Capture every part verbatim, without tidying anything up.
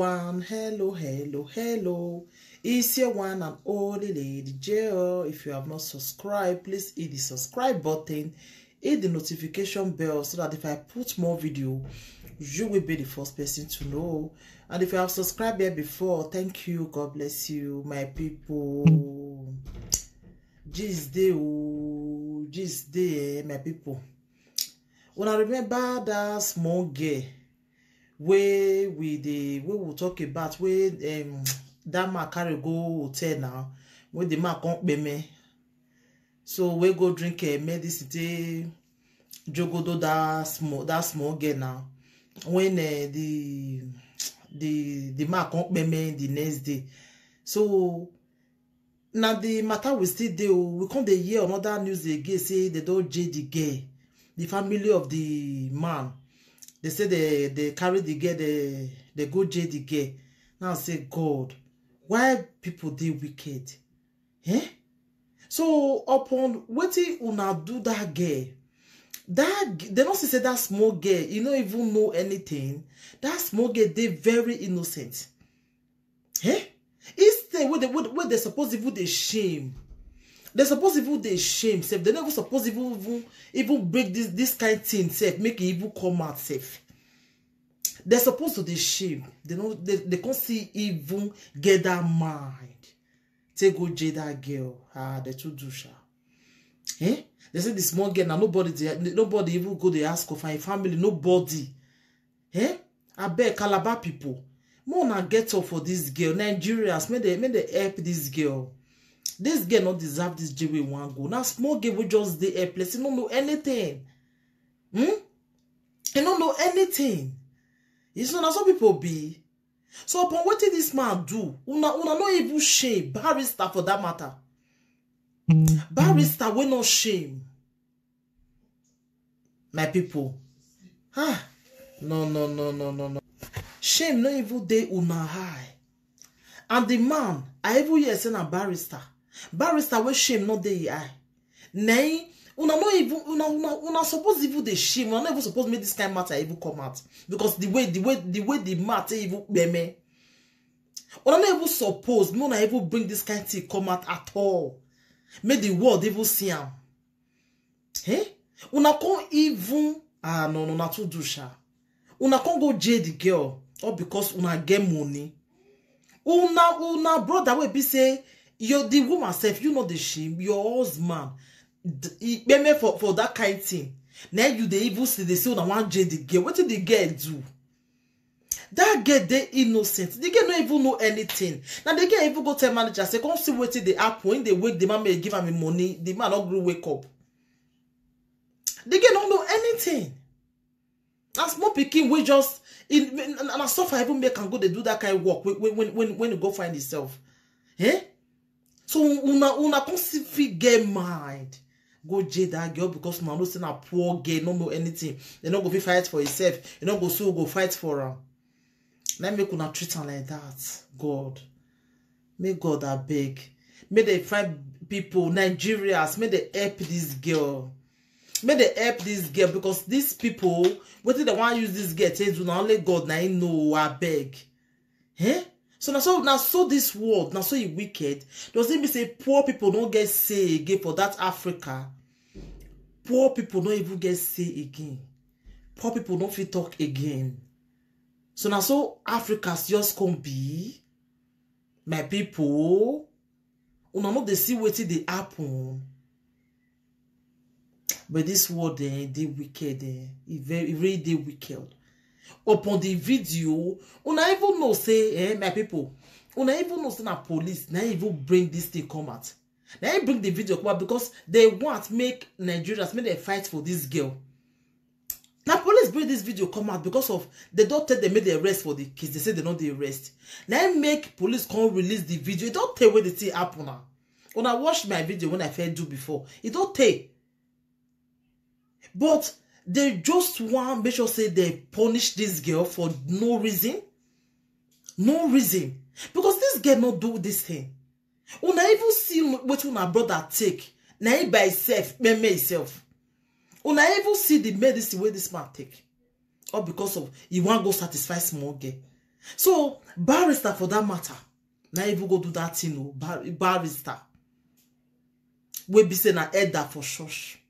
One, hello, hello, hello. It's your one and only Lady J O. If you have not subscribed, please hit the subscribe button, hit the notification bell so that if I put more video, you will be the first person to know. And if you have subscribed here before, thank you. God bless you, my people. This day, oh, this day, eh, my people. When I remember that small girl wey we dey, wey we talk about, wey, um, that man carry go hotel now, wey the man come kpeme. So we go drink, uh, medicine, take jogodo that small, that small girl now. When, uh, the, the, the man come kpeme the next day. So now the matter we still dey o. We come dey hear another news again, say they don jail the girl. The family of the man, they say they, they carry the girl, they, they go jail the girl. Now I say, God, why people dey wicked? Eh? So upon wetin una do that girl, that g-, they no see say that small girl, e no even know anything. That small girl dey very innocent. Eh? Instead, wey they, wey, wey they suppose even dey shame. They suppose even dey shame sef. They no even suppose even, even, even break this, this kind thing sef, make e even come out sef. They suppose to dey shame. They no, they, they can't see even get that mind. Take go jail that girl. Ah, they too do sha. Eh? They say the small girl, now nobody dey, nobody even go dey ask of her family, nobody. Eh? Abeg, Calabar people, make una get up for this girl. Nigerians, make they, make they help this girl. This girl no deserve this jail wey e wan go. Now small girl wey just dey helpless, e no know anything. Hmm? E no know anything. You see, na so people be. So upon wetin this man do, una, una no even shame. Barrister for that matter. Barrister wey no shame. My people. Ah, no, no, no, no, no, no. Shame no even dey una eye. And the man, I even hear say na barrister. Barrister wey shame no dey e eye. Na im, una no even, una, una, una suppose even dey shame. Una no even suppose make this kind matter even come out. Because the way, the way, the way the matter even kpeme. Una no even suppose, make una even bring this kind thing come out at all. Make the world even see am. Eh? Una come even, ah, no, no, na too do sha. Una come go jail the girl, all because una get money. Una, una brother wey be say, you, the woman sef, you no dey shame, your husband, d-, e kpeme for, for that kind thing. Na you dey even see, dey say una wan jail the girl. Wetin the girl do? That girl dey innocent. The girl no even know anything. Na the girl even go tell manager say, "Come see wetin dey happen." When they wake the man, make e give am im money, the man no gree wake up. The girl no know anything. Na small pikin wey just, in, na, na suffer even make am go dey do that kind work when, when, when, when, when e go find himself. Eh? So una, una come see fit get mind. Go jail that girl because una know say na poor girl, no know anything. They no go fit fight for herself. You no go, so go fight for am. Na make una treat am like that. God. Make God abeg. Make they find people, Nigerians, make they help this girl. Make they help this girl because these people, wetin they wan use this girl take do, na only God na him know, abeg. Eh? So na so, na so this world, na so e wicked. Does it mean say poor people no get say again for that Africa? Poor people no even get say again. Poor people no fit talk again. So na so Africa just come be. My people, una no dey see wetin dey happen. But this world, eh, dey wicked, eh. E very, e really dey wicked. Upon the video, una even know say, eh, my people, una even know say na police na even bring this thing come out. Na him bring the video come out because they want make Nigerians, make they fight for this girl. Na police bring this video come out because of they don tell them make they rest for the case. They say they no dey rest. Na him make police come release the video. E don tey wey the thing happen now. Una watch my video when I first do before. E don tey. But they just wan make sure say they punish this girl for no reason. No reason. Because this girl no do this thing. Una even see wetin una brother take. Na him by himself, meme himself. Una even see the medicine wey this man take. All because of he wan go satisfy small girl. So barrister, for that matter, na even go do that thing o. Bar- barrister wey be say na elder for church.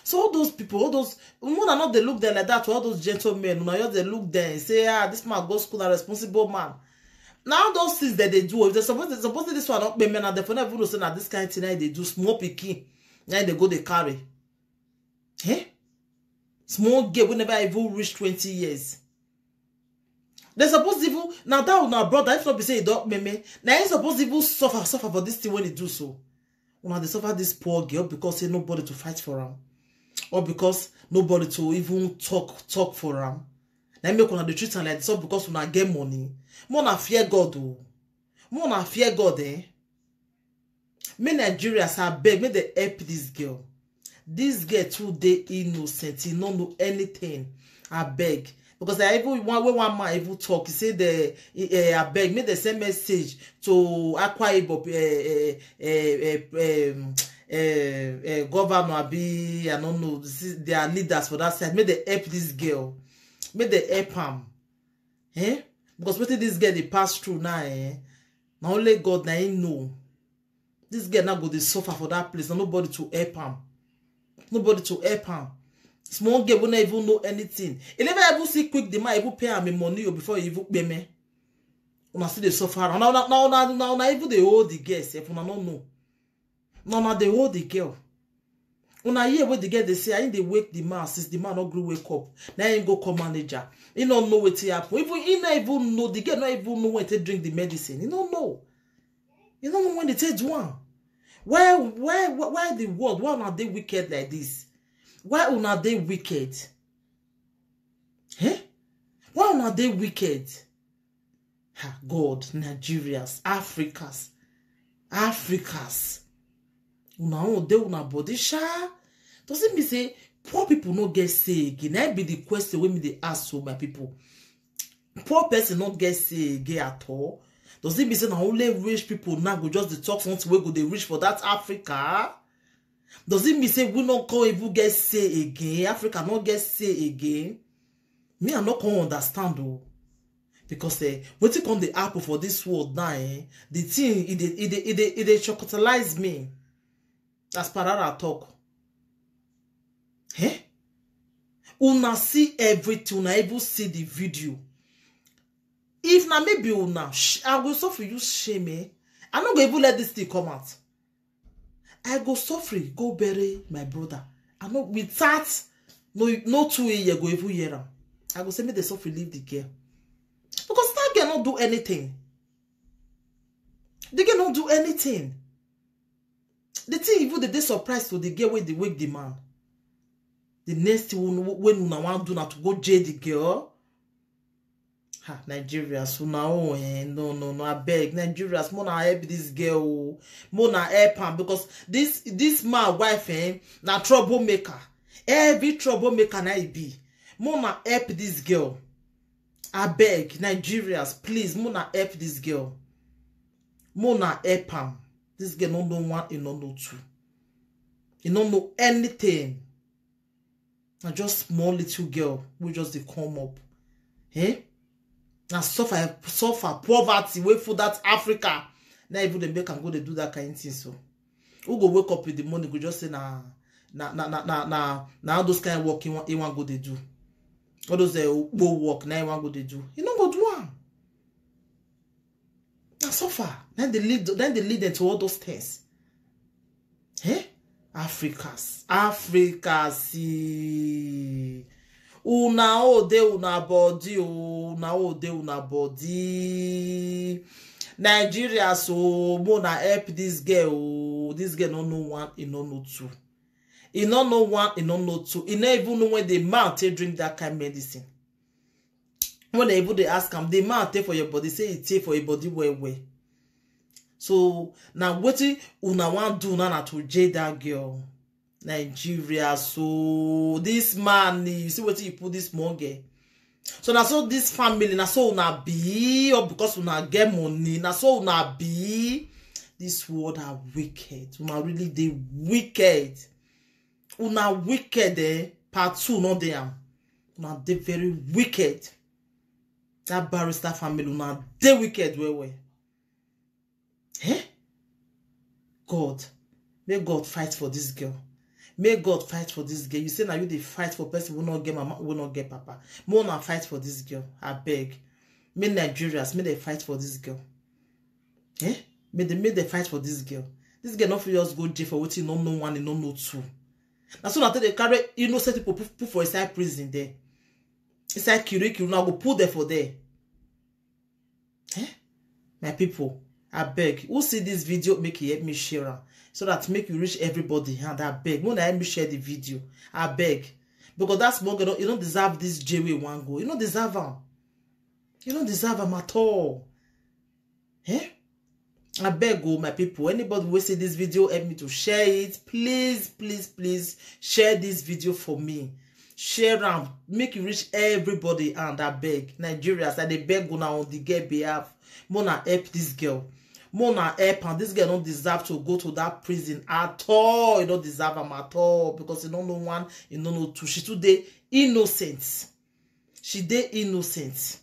So all those people, all those women are not, they look there like that to all those gentlemen. Una just dey look there and say, ah, this man go school, a responsible man. Now those things that they do, if they suppose, they suppose this one not pay men, and they for never know say na this kind of thing na they do, small pikin, na they go they carry. Eh? Small girl wey never even reach twenty years. They suppose even, now that una brother, if not be say e don meme, now he suppose even suffer, suffer for this thing when he do so. Una dey suffer this poor girl because say nobody to fight for am, or because nobody to even talk, talk for am. Now make una dey treat am like this, all because una get money. More na fear God o. More na fear God, eh? Make Nigerians, abeg, make dem help this girl. This girl too dey innocent, he no know anything. Abeg, because I even, one way one man even talk, he say the, eh, abeg, make dem send message to Akwa Ibom, eh, eh, eh, eh, um, eh, eh, governor, abi, I don't know, this is their leaders for that side. Make dem help this girl. Make dem help am. Eh? Because wetin this girl dey pass through now, eh? Na only God na him know. This girl now go dey suffer for that place. Na nobody to help am. Nobody to help am. Small girl wey no even know anything. He never even see quick the man even pay am him money o before he even pay me. Una still dey suffer. Una, una, una, una, una, una even dey hold the girl sef. Una no know. Na una dey hold the girl. Una hear wey the girl dey say, I dey wake the man since the man no gree wake up. Na him go call manager. He no know wetin happen. Even he no even know, the girl no even know when he take drink the medicine. He no know. He no know when they take do am. Why, why, why, why the world? Why una dey wicked like this? Why una dey wicked? Eh? Why una dey wicked? Ah, God, Nigerians, Africans, Africans. Una own dey una body, sha. Does it mean say poor people no get say again? That be the question wey me dey ask, so my people. Poor person no get say again at all. Does it mean say na only rich people now go just dey talk something wey go dey reach for that Africa? Does it mean say we no come even get say again? Africa no get say again? Me, I no come understand o. Because, eh, wetin come dey happen for this world now, eh? The thing, e dey, e dey, e dey, e dey chocotalize me. As Parara talk. Eh? Una see everything, una even see the video. If na maybe una, sh- I go suffer use shame, eh? I no go even let this thing come out. I go suffer, go bury my brother. I no, without no, no two year go even hear am. I go say make the suffer leave the girl. Because that girl no do anything. The girl no do anything. The thing even dey dey surprised to the girl wey dey wake the man. The next thing wey, wey una wan do na to go jail the girl. Ha, Nigerians, una own, eh? No, no, no, abeg, Nigerians, mona help this girl o. Mona help am, because this, this man wife, eh, na troublemaker. Every troublemaker na e be. Mona help this girl. Abeg, Nigerians, please, mona help this girl. Mona help am. This girl no know one, he no know two. He no know anything. Na just small little girl wey just dey come up. Eh? Na suffer, suffer, poverty wey full that Africa. Na even dey make am go dey do that kind thing so. Who go wake up in the morning go just say na, na, na, na, na, na, na all those kind work he wan, he wan go dey do. All those, uh, work na he wan go dey do. He no go do am. Na suffer. Then they lead, then they lead them to all those things. Eh? Africans. Africans. Eh. Una o dey una body o. Una o dey una body. Nigeria, so mona help this girl o. This girl no know one, he no know two. He no know one, he no know two. He no even know when the man take drink that kind medicine. When they even dey ask am, the man take for your body, say he take for your body well well. So now wetin una wan do now na to jail that girl. Nigeria, so this man, you see wetin you put this small girl. So na so this family, na so una be, or because una get money, na so una be. This world are wicked. Una really dey wicked. Una wicked, eh? Part two no dey am. Una dey very wicked. That barrister family, una dey wicked well well. Eh? God, may God fight for this girl. May God fight for this girl. You say now you dey fight for person who not get mama, who not get papa. More na fight for this girl. I beg. May Nigerians, may they fight for this girl. Eh? May they, may they fight for this girl. This girl not fit just go jail for wetin no know one, no know two. Now so now they carry innocent people put, put for inside prison there. Inside Kirikiri, now go put there for there. Eh? My people, I beg. Who see this video, make you help me share am. So that make you reach everybody hand. I beg. When I help me share the video. I beg. Because that small girl, you don't deserve this J way one go. You don't deserve am. You don't deserve am at all. Eh? I beg, oh, my people. Anybody will see this video, help me to share it. Please, please, please share this video for me. Share am, make you reach everybody hand. I beg. Nigerians, I dey beg una on the girl behalf. Mona help this girl. Mona help am. This girl don't deserve to go to that prison at all. You don't deserve am at all because you don't know one, you don't know two. She too dey innocent. She dey innocent.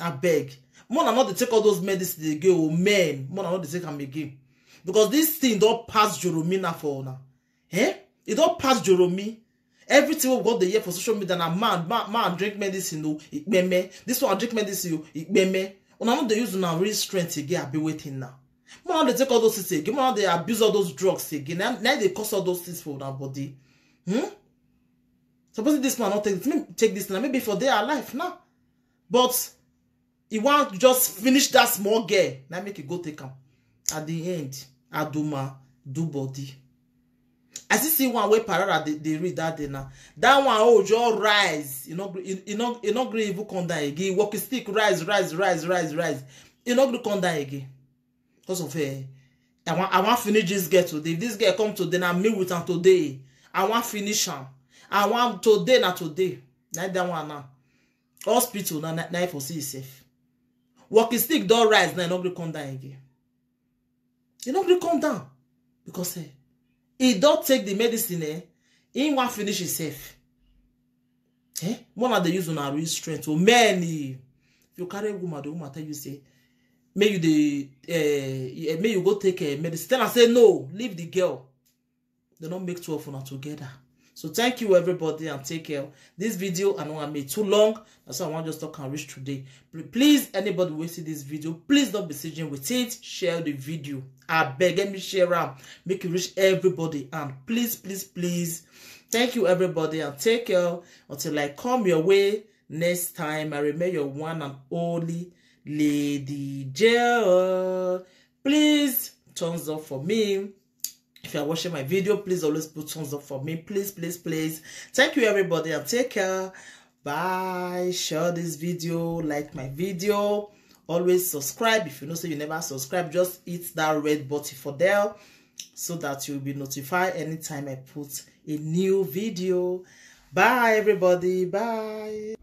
I beg. Mona not to take all those medicine again, oh men. Mona not to take am again. Because this thing don't pass Joromina for now. Eh? It don't pass Joromi. Everything we got the year for social media now. Man, man, man drink medicine, no, ikpeme. This one drink medicine, no, ikpeme. Una no dey use una real strength again. I be waiting now. Mona dey take all those things again. Mona dey abuse all those drugs again. Now, now they cause all those things for our body. Hmm? Supposing this man not take this, take this now, maybe for their life now. But he want just finish that small girl. Now make it go take am. At the end, Aduma do body. I see see one way Parara they, they read that day now. That one oh just rise. You know, you, you know, you know, green even come down again. Walking stick rise, rise, rise, rise, rise. You know, come down again. Because of her. I want, I want finish this girl today. If this girl come today, now me with her today. I want finish her. I want today, not today. Not that one now. Hospital now, now, now for see yourself. Walking stick don't rise now, not come down again. You not come down because eh, he don't take the medicine. Eh, he want finish himself. Eh, one of the use on our real strength. Oh man, if you carry a woman, the woman tell you say, may you the uh, may you go take a medicine. Tell her say no, leave the girl. They don't make two of them together. So thank you everybody and take care. This video I know I made too long. That's why I want just talk and reach today. Please, anybody will see this video, please don't be sitting with it. Share the video. I beg, let me share am. Make it reach everybody. And please, please, please. Thank you everybody and take care. Until I come your way next time, I remain your one and only Lady J. Please thumbs up for me. If you are watching my video, please always put thumbs up for me. Please, please, please. Thank you, everybody, and take care. Bye. Share this video, like my video. Always subscribe. If you know say you never subscribe, just hit that red button for there so that you'll be notified anytime I put a new video. Bye, everybody. Bye.